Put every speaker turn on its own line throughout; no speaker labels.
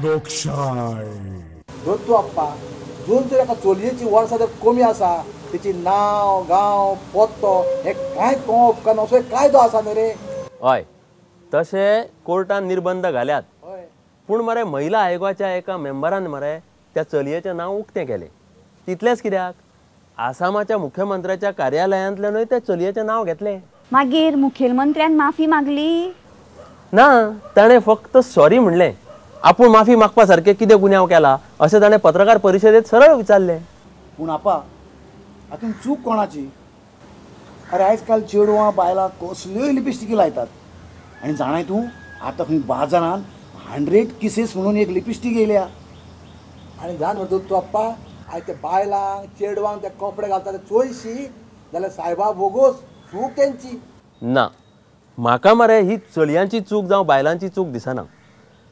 लोकशाय.
दत्तू आप्पा, जून तर एका चलयेची वर्सां जर कमी आसा तिची नांव गांव पत्तो हे कांय कळोवंक उपकारना असो एक कायदो आसा न्ही रे?
हय, तशें कोर्टान निर्बंध घाल्यात. पूण मरे महिला आयोगाच्या एका मेंबरान मरे त्या चलयेचें नांव उक्तें केलें. तितलेंच कित्याक, आसामाच्या मुख्यमंत्र्याच्या कार्यालयांतल्यानूय त्या चलयेचें नांव घेतलें.
मागीर मुखेलमंत्र्यान माफी मागली
ना, ताणें फक्त सॉरी म्हणलें. आपूण माफी मागपा सारकें कितें गुन्यांव केला अशें ताणें पत्रकार परिशदेंत सरळ विचारलें.
पूण आपा, हातूंत चूक कोणाची? अरे आयज काल चेडवां बायलां कसल्योय लिपस्टिकी लायतात. आनी जाणाय तूं, आतां खंय बाजारांत 100 किसेस म्हणून एक लिपस्टीक येयल्या.
आनी जाण मरे दत्तू आप्पा, आयज ते बायलांक चेडवांक ते कपडे घालता ते चोयशी जाल्यार सायबा बोगोस चूक तेंची.
ना, म्हाका मरे ही चलयांची चूक जावं बायलांची चूक दिसना.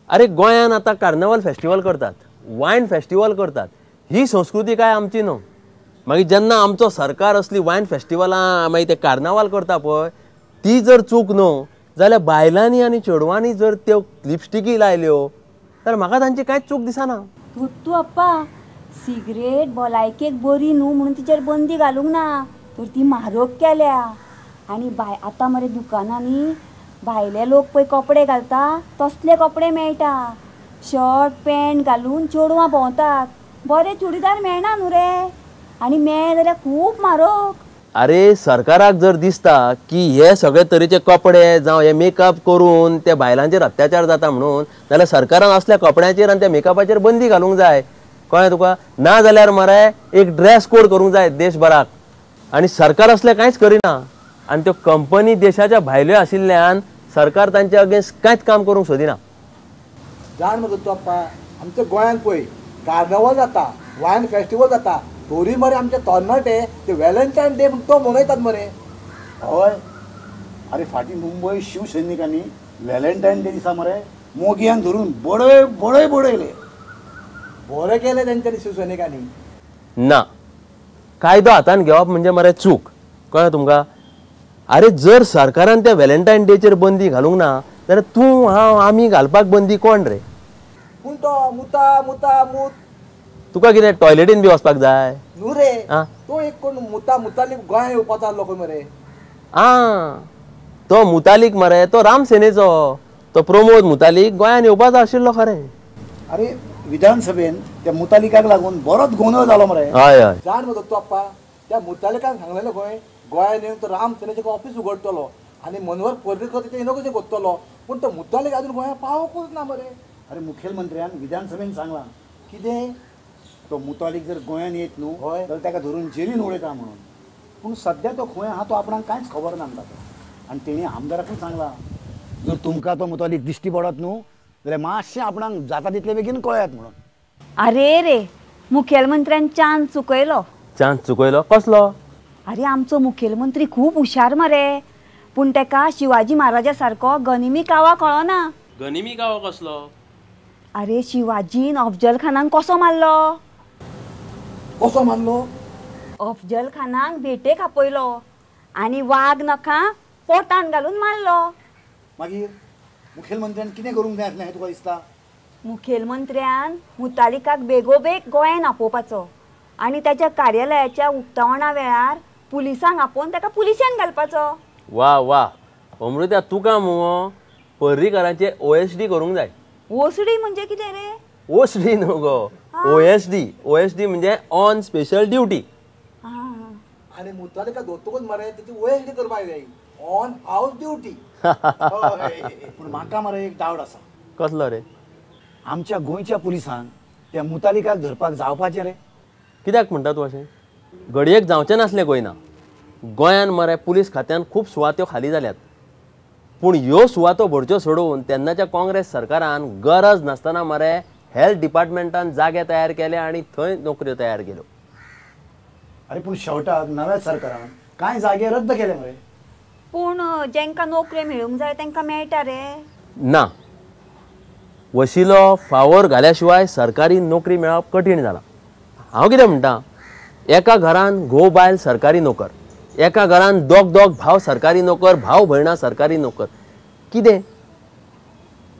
अरे गोंयान आतां कार्नावल फेस्टिवल करतात, वायन फेस्टिवल करतात, ही संस्कृती काय आमची न्हू. मागीर जेन्ना आमचो सरकार असली वायन फेस्टिवलां मागीर ते कार्नावाल करता पळय, ती जर चूक न्हू जाल्यार बायलांनी आनी चेडवांनी जर त्यो लिपस्टिकी लायल्यो जाल्यार म्हाका तांची कांयच चूक दिसना.
दत्तू आप्पा, सिगरेट भलायकेक बरी न्हू म्हणून तिचेर बंदी घालूंक ना, तर ती म्हारग केल्या. आनी बाय आतां मरे दुकानांनी भायले लोक पळय कपडे घालता तसले कपडे मेळटा. शर्ट पॅन्ट घालून चेडवां भोंवतात, बरे चुडीदार मेळना न्हू रे, आनी मेळ्ळे जाल्यार खूब म्हारग.
अरे सरकाराक जर दिसता की हे सगळे तरेचे कपडे जावं हे मेकअप करून त्या बायलांचेर अत्याचार जाता म्हणून, जाल्यार सरकारान असल्या कपड्यांचेर आनी त्या मेकअपाचेर बंदी घालूंक जाय. कळ्ळें तुका? ना जाल्यार मरे एक ड्रेस कोड करूंक जाय देशभराक. आनी सरकार असलें कांयच करिना. आनी त्यो कंपनी देशाच्या भायल्यो आशिल्ल्यान सरकार तांच्या अगेन्स्ट कांयच काम करूंक सोदिना.
जाण मरे दत्तू आप्पा, आमच्या गोंयांत पळय कार्नावल जाता, वायन फेस्टिवल जाता, तोरी मरे आमचे तरणाटे ते व्हॅलेंटायन डे तो मनयतात मरे.
हय, अरे फाटीं मुंबय शिवसैनिकांनी व्हॅलेंटायन डे दिसा मरे मोगयांक धरून बडय बडय बडयले.
बरें केलें तेंच्यांनी शिवसैनिकांनी.
ना, कायदो हातान घेवप म्हणजे मरे चूक. कळ्ळें तुमकां? अरे जर सरकारान त्या व्हॅलेंटायन डेचेर बंदी घालूंक ना जाल्यार तूं हांव आमी घालपाक बंदी कोण रे?
पूण तो मुता मुता मूत
तुका कितें टॉयलेटीन बी वचपाक जाय
न्हू रे? तो एक कोण मुता मुतालीक गोंयांत येवपाचो आसलो खंय मरे.
आं, तो मुतालीक मरे तो रामसेनेचो, तो प्रमोद मुतालीक गोंयांत येवपाचो आशिल्लो खरें.
अरे विधानसभेन त्या मुतालिकाक लागून बरोच गोंदळ जालो मरे.
हय हय,
जाण मरे दत्तू आप्पा, त्या मुतालिकान सांगलेलें खंय गोंयांत येवन तो रामसेनेचें ऑफीस उगडटलो आनी मनोहर पर्रीकर तेचें इनॉग्रेशन करतलो, पूण तो मुतालीक अजून गोंयांत पावोकूच ना मरे.
अरे मुखेलमंत्र्यान विधानसभेन सांगलां
कितें,
तो मुतालीक जर गोंयांत येत न्हू जाल्यार ताका धरून जेलीन उडयता म्हणून. पूण सद्या तो खंय आहा तो आपणाक कांयच खबर ना म्हणटा तो. आनी तेणी आमदाराकूय सांगलां, जर तुमकां तो मुतालीक दिश्टी पडत न्हू जाल्यार मातशें आपणाक जाता तितले बेगीन कळयात म्हणून.
अरे रे, मुखेलमंत्र्यान चान्स चुकयलो.
चान्स चुकयलो? कसलो?
अरे आमचो मुखेलमंत्री खूब हुशार मरे, पूण तेका शिवाजी महाराजा सारको गनिमी कावा कळना.
गनिमी कावा कसलो?
अरे शिवाजीन अफजल खानाक कसो मारलो?
कसो मारलो?
अफजल खानाक भेटेक आपयलो आनी वाग नखा पोटान घालून मारलो.
मागीर मुखेलमंत्र्यान कितें करूंक जाय आसलें हें तुका दिसता?
मुखेलमंत्र्यान मुतालिकाक बेगोबेग गोंयांत आपोवपाचो आनी ताच्या कार्यालयाच्या उक्तावणा वेळार पुलिसांक आपोवन ताका पुलिशेन घालपाचो.
वा वा अमृता, तुका मुगो पर्रीकारांचे OSD करूंक जाय.
ओसडी म्हणजे कितें रे?
ओसडी न्हू गो, OSD. OSD म्हणजे ऑन स्पेशल ड्युटी.
आनी मुतालिका दोतोकूच मरे तेची OSD करपाक जाय, ऑन हावस ड्युटी.
पूण म्हाका मरे एक डावट आसा.
कसलो रे?
आमच्या गोंयच्या पुलिसांक त्या मुतालिकाक धरपाक जावपाचें रे?
कित्याक म्हणटा तूं अशें? घडयेक जावचें नासलें गोंयना. गोंयान मरे पुलीस खात्यान खूब सुवात्यो खाली जाल्यात, पूण ह्यो सुवातो भरच्यो सोडून तेन्नाच्या काँग्रेस सरकारान गरज नासतना मरे हेल्थ डिपार्टमेंटान जागे तयार केले आनी थंय नोकऱ्यो तयार केल्यो.
अरे पूण शेवटाक नव्या सरकारान कांय जागे रद्द केले मरे.
पूण जेंकां नोकऱ्यो मेळूंक जाय तेंकां मेळटा रे?
ना, वशिलो फावोर घाल्या शिवाय सरकारी नोकरी मेळप कठीण जालां. हांव कितें म्हणटा, एका घरान घोव बायल सरकारी नोकर, एका घरान दोग दोग भाव सरकारी नोकर, भाव भयणां सरकारी नोकर, कितें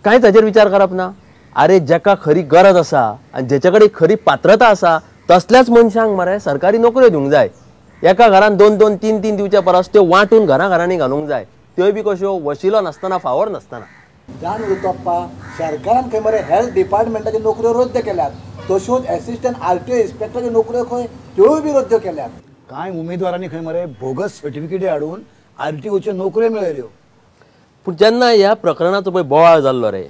कांयच हाचेर विचार करप ना. अरे जेका खरी गरज आसा आनी जेचे कडेन खरी पात्रता आसा तसल्याच मनशांक मरे सरकारी नोकऱ्यो दिवंक जाय. एका घरान 2 2 3 3 दिवच्या परस त्यो वांटून घरां घरांनी घालूंक जाय, त्योय बी कश्यो वशिलो नासतना फावर नासतना.
जाण उरतप्पा सरकारान खंय मरे हेल्थ डिपार्टमेंटाच्यो नोकऱ्यो रद्द केल्यात, तश्योच एसिस्टंट आरटीओ इन्स्पेक्टराच्यो नोकऱ्यो खंय त्योय बी रद्द केल्यात.
कांय उमेदवारांनी खंय मरे बोगस सर्टिफिकेटी हाडून आरटीओच्यो नोकऱ्यो मेळयल्यो.
पूण जेन्ना ह्या प्रकरणाचो पळय बोवाळ जाल्लो रे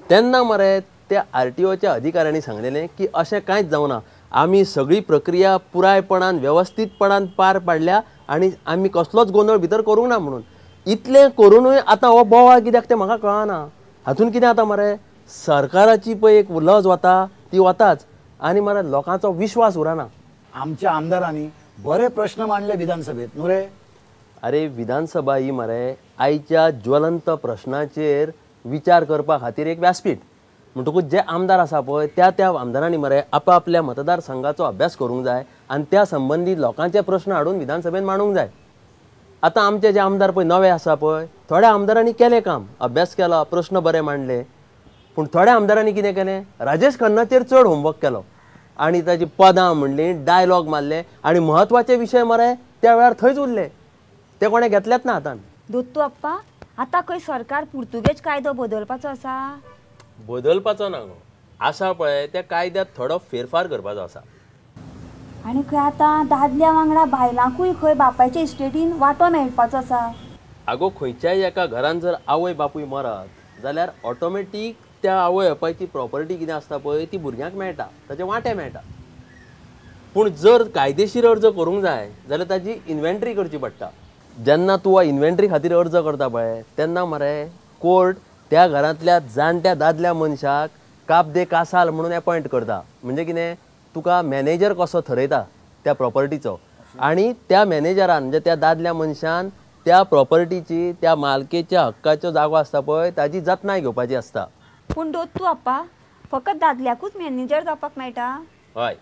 तेन्ना मरे त्या आरटीओच्या अधिकाऱ्यांनी सांगलेलें की अशें कांयच जावना, आमी सगळी प्रक्रिया पुरायपणान वेवस्थीतपणान पार पाडल्या आनी आमी कसलोच गोंदळ भितर करूंक ना म्हणून. इतलें करुनूय आतां हो बोवाळ कित्याक तें म्हाका कळना. हातून कितें आतां मरे सरकाराची पळय एक लज वता ती वताच आनी मरे लोकांचो विश्वास उरना.
आमच्या आमदारांनी बरे प्रश्न मांडले विधानसभेत न्हू रे.
अरे विधानसभा ही मरे आयच्या ज्वलंत प्रश्नाचेर विचार करपा खातीर एक व्यासपीठ. म्हणटकूच जे आमदार आसा पळय त्या त्या आमदारांनी मरे आपापल्या मतदारसंघाचो अभ्यास करूंक जाय आनी त्या संबंदीत लोकांचे प्रश्न हाडून विधानसभेन मांडूंक जाय. आतां आमचे जे आमदार पळय नवे आसा पळय थोड्या आमदारांनी केलें काम, अभ्यास केला, प्रश्न बरे मांडले, पूण थोड्या आमदारांनी कितें केलें राजेश खन्नाचेर चड होमवर्क केलो आनी ताची पदां म्हणली, डायलॉग मारले आनी म्हत्वाचे विशय मरे त्या वेळार थंयच उरले, ते कोणें घेतलेच ना हातान.
दत्तू आप्पा आतां खंय सरकार पुर्तुगेज कायदो बदलपाचो आसा?
बदलपाचो ना गो, आसा पळय त्या कायद्यांत थोडो फेरफार करपाचो आसा.
आनी खंय आतां दादल्या वांगडा बायलांकूय खंय बापायचे इस्टेटीन वांटो मेळपाचो आसा.
आगो खंयच्याय एका घरान जर आवय बापूय मरत जाल्यार ऑटोमॅटीक त्या आवय बापायची प्रॉपर्टी कितें आसता पळय ती भुरग्यांक मेळटा, ताचे वांटे मेळटा. पूण जर कायदेशीर अर्ज करूंक जाय जाल्यार ताजी इन्व्हेंटरी करची पडटा. जेन्ना तूं इन्व्हेंटरी खातीर अर्ज करता पळय तेन्ना मरे कोर्ट त्या घरांतल्या जाणट्या दादल्या मनशाक काप दे कासाल म्हणून एपॉयंट करता. म्हणजे कितें तुका मॅनेजर कसो थरयता त्या प्रॉपर्टीचो आनी त्या मॅनेजरान म्हणजे त्या दादल्या मनशान त्या प्रॉपर्टीची त्या मालकेच्या हक्काचो जागो आसता पळय ताजी जतनाय घेवपाची आसता.
पूण दत्तू आप्पा फकत दादल्याकूच मॅनेजर जावपाक मेळटा?
हय,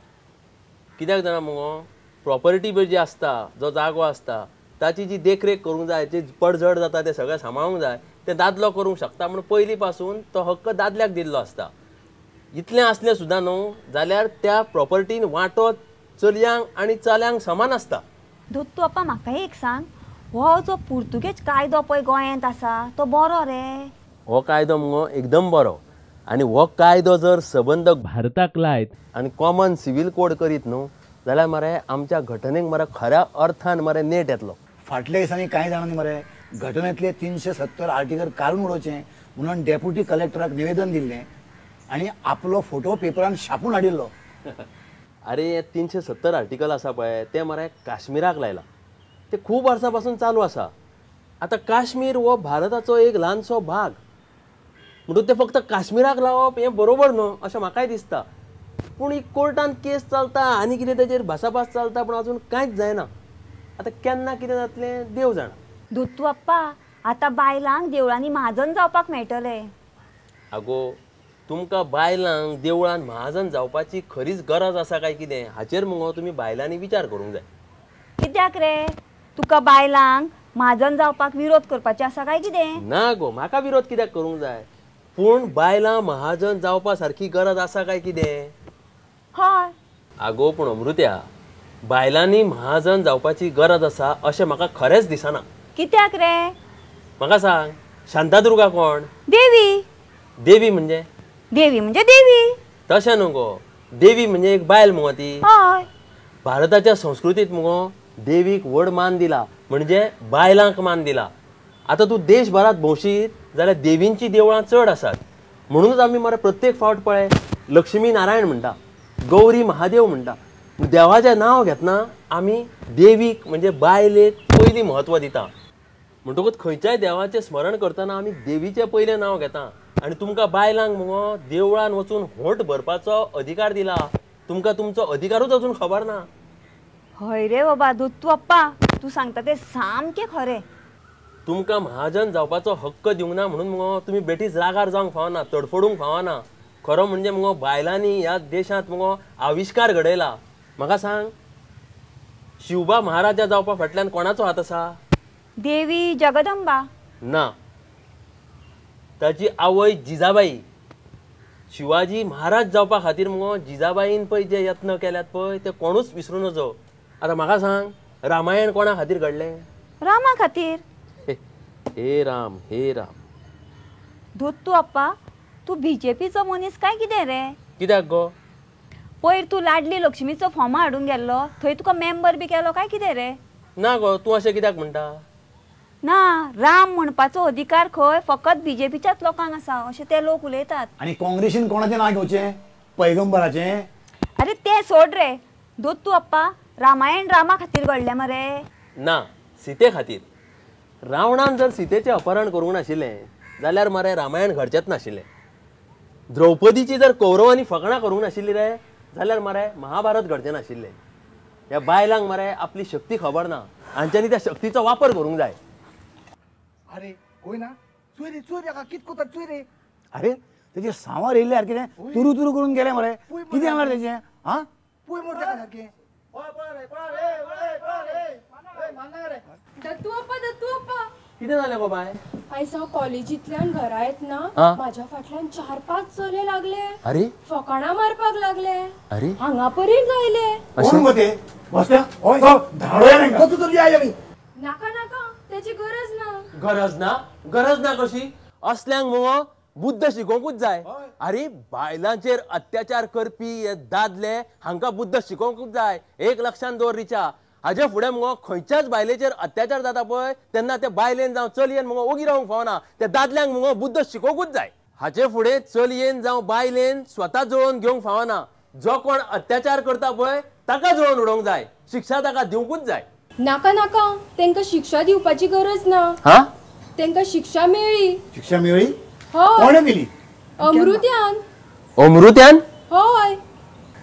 कित्याक जाणा मुगो प्रॉपर्टी पळय जी आसता जो जागो आसता ताची जी देखरेख करूंक जाय, जी पडझड जाता तें सगळें सांबाळूंक जाय, तें दादलो करूंक शकता म्हूण पयलीं पासून तो हक्क दादल्याक दिल्लो आसता. इतलें आसलें सुद्दां न्हू जाल्यार त्या प्रॉपर्टीन वांटो चलयांक आनी चल्यांक समान आसता.
दत्तू आप्पा म्हाका एक सांग, हो जो पुर्तुगेज कायदो पळय गोंयांत आसा तो बरो रे?
हो कायदो मुगो एकदम बरो आनी हो कायदो जर सबंद भारताक लायत आनी कॉमन सिवील कोड करीत न्हू जाल्यार मरे आमच्या घटनेक मरे खऱ्या अर्थान मरे नेट येतलो.
फाटल्या दिसांनी कांय जाणांनी मरे घटनेंतले 370 आर्टिकल काडून उडोवचें म्हणून डेप्युटी कलेक्टराक निवेदन दिल्लें आनी आपलो फोटो पेपरान छापून हाडिल्लो.
अरे हे 370 आर्टिकल आसा पळय ते मरे काश्मीराक लायला, ते खूब वर्सां पासून चालू आसा. आतां काश्मीर हो भारताचो एक ल्हानसो भाग म्हणून ते फक्त काश्मीराक लावप हें बरोबर न्हू अशें म्हाकाय दिसता. पूण ही कोर्टान केस चलता आनी कितें तेजेर भासाभास चलता पूण अजून कांयच जायना. आतां केन्ना कितें जातलें देव जाणा.
दत्तू आप्पा आतां बायलांक देवळांनी म्हाजन जावपाक मेळटलें.
आगो तुमकां बायलांक देवळान म्हाजन जावपाची खरीच गरज आसा काय कितें हाचेर मुगो तुमी बायलांनी विचार करूंक जाय.
कित्याक रे तुका बायलांक म्हाजन जावपाक विरोध करपाचें आसा काय कितें?
ना गो म्हाका विरोध कित्याक करूंक जाय, पूण बायलां महाजन जावपा सारकी गरज आसा काय कितें?
हय.
आगो पूण अमृत्या बायलांनी महाजन जावपाची गरज आसा अशें म्हाका खरेंच दिसना.
कित्याक रे?
म्हाका सांग शांतादुर्गा कोण?
देवी.
देवी म्हणजे?
देवी म्हणजे देवी.
तशें न्हू गो, देवी म्हणजे एक बायल मुगो ती.
हय.
भारताच्या संस्कृतीत मुगो देवीक व्हड मान दिला, म्हणजे बायलांक मान दिला. आतां तूं देशभरांत भोंवशीत जाल्यार देवींची देवळां चड आसात, म्हणूनच आमी मरे प्रत्येक फावट पळय लक्ष्मी नारायण म्हणटा, गौरी महादेव म्हणटा. देवाचें नांव घेतना आमी देवीक म्हणजे बायलेक पयलीं म्हत्व दिता. म्हणटकूच खंयच्याय देवाचें स्मरण करतना आमी देवीचें पयलें नांव घेता. आनी तुमकां बायलांक मुगो देवळान वचून होंट भरपाचो अधिकार दिला, तुमकां तुमचो अधिकारूच अजून खबर ना.
हय रे बाबा दत्तू आप्पा तूं सांगता तें सामकें खरें.
तुमकां महाजन जावपाचो हक्क दिवंक ना म्हणून मुगो तुमी बेठीच रागार जावंक फावना, तडफडूंक फावना. खरो म्हणजे मुगो बायलांनी ह्या देशांत मुगो आविश्कार घडयला. म्हाका सांग शिवबा महाराजा जावपा फाटल्यान कोणाचो हात आसा?
देवी जगदंबा.
ना, ताची आवय जिजाबाई. शिवाजी महाराज जावपा खातीर मुगो जिजाबाईन पळय जे यत्न केल्यात पळय ते कोणूच विसरू नजो. आतां म्हाका सांग, रामायण कोणा खातीर घडलें?
रामा खातीर.
हे राम हे राम.
दत्तू आप्पा, तूं बीजेपीचो मनीस काय कितें रे?
कित्याक गो?
पयर तूं लाडली लक्ष्मीचो फॉर्म हाडूंक गेल्लो थंय तुका मेंबर बी केलो काय कितें रे?
ना गो, तूं अशें कित्याक म्हणटा?
ना, राम म्हणपाचो अधिकार खंय फकत बीजेपीच्याच लोकांक आसा अशें ते लोक उलयतात.
आनी काँग्रेसीन कोणाचें नांव घेवचें? पैगंबराचें?
अरे तें सोड रे दत्तू आप्पा, रामायण रामा खातीर घडलें मरे.
ना, सीते खातीर. रावणान जर सीतेचें अपहरण करूंक नाशिल्लें जाल्यार मरे रामायण घडचेंच नाशिल्लें. द्रौपदीची जर कौरवांनी फकणां करूंक नाशिल्ली रे जाल्यार मरे महाभारत घडचें नाशिल्लें. ह्या बायलांक मरे आपली शक्ती खबर ना, हांच्यांनी त्या शक्तीचो वापर करूंक जाय.
अरे कोय ना, चोय रे चोय रे, कित कोता चोय रे.
अरे तेजे सांवार येयल्ले सारकें तें तुरू तुरू करून गेलें मरे, कितें जालें तेजें? आं
पळय मरे तेका सारकें.
दत्तू आप्पा, दत्तू आप्पा,
कितें जालें गो बाय?
आयज हांव कॉलेजींतल्यान घरा येतना म्हाज्या फाटल्यान 4-5 चले लागले.
अरे
फकाणां मारपाक लागले.
अरे
हांगा पर्यंत आयले.
कोण गो ते? बसल्या धाडोया.
नाका नाका, तेची गरज ना.
गरज ना? गरज ना कशी? असल्यांक मुगो बुद्ध शिकोवंकूच जाय. अरे बायलांचेर अत्याचार करपी दादले हांकां बुद्ध शिकोवंकूच जाय. एक लक्षांत दवर रिचा, हाजे फुडें मुगो खंयच्याच बायलेचेर अत्याचार जाता पळय तेन्ना ते बायलेन जावं चलयेन मुगो ओगी रावंक फावना. त्या दादल्यांक मुगो बुद्ध शिकोवंकूच जाय. हाचे फुडें चलयेन जावं बायलेन स्वता जळोवन घेवंक फावना. जो कोण अत्याचार करता पळय ताका जळोवन उडोवंक जाय, शिक्षा ताका दिवंकूच जाय.
नाका नाका, तेंका शिक्षा दिवपाची गरज ना. तेंका शिक्षा मेळ्ळी.
शिक्षा मेळ्ळी? कोणे दिली?
अमृत्यान.
अमृत्यान?
हय,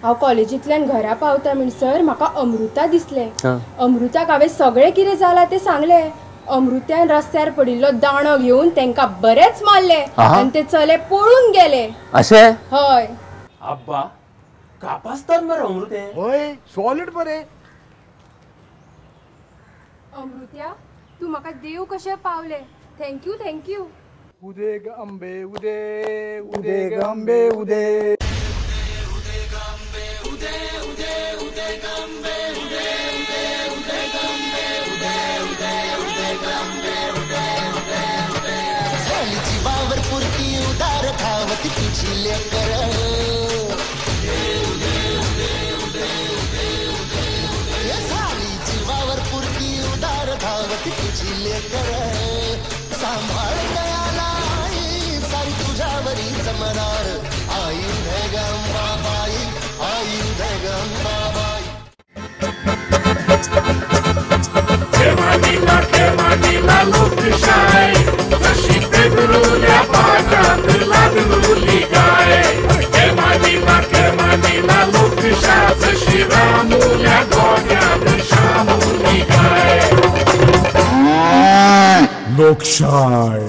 हांव कॉलेजींतल्यान घरा पावता म्हणसर म्हाका अमृता दिसलें. अमृताक हांवें सगळें कितें जालां तें सांगलें. अमृत्यान रस्त्यार पडिल्लो दांडो घेवन तेंका बरेंच मारले आनी ते चले पळून गेले.
अशें?
हय.
आब्बा, कापास्तान मरे अमृतें.
हय, सॉलिड मरे.
अमृत्या, तूं म्हाका देव कशें पावलें. Thank you thank you.
उदे ग अंबे उदे, उदे ग अंबे उदे.
जीवावर पुरती उदार धावती तुझी लेकर, झाली जीवावर पुरती उदार धावती तुझी लेकर, सांभाळ दयाला आई सारी तुझ्यावरी जमणार. आई उदय गंबाबाई, आई उदय गंबाबाई.
लोकशाय.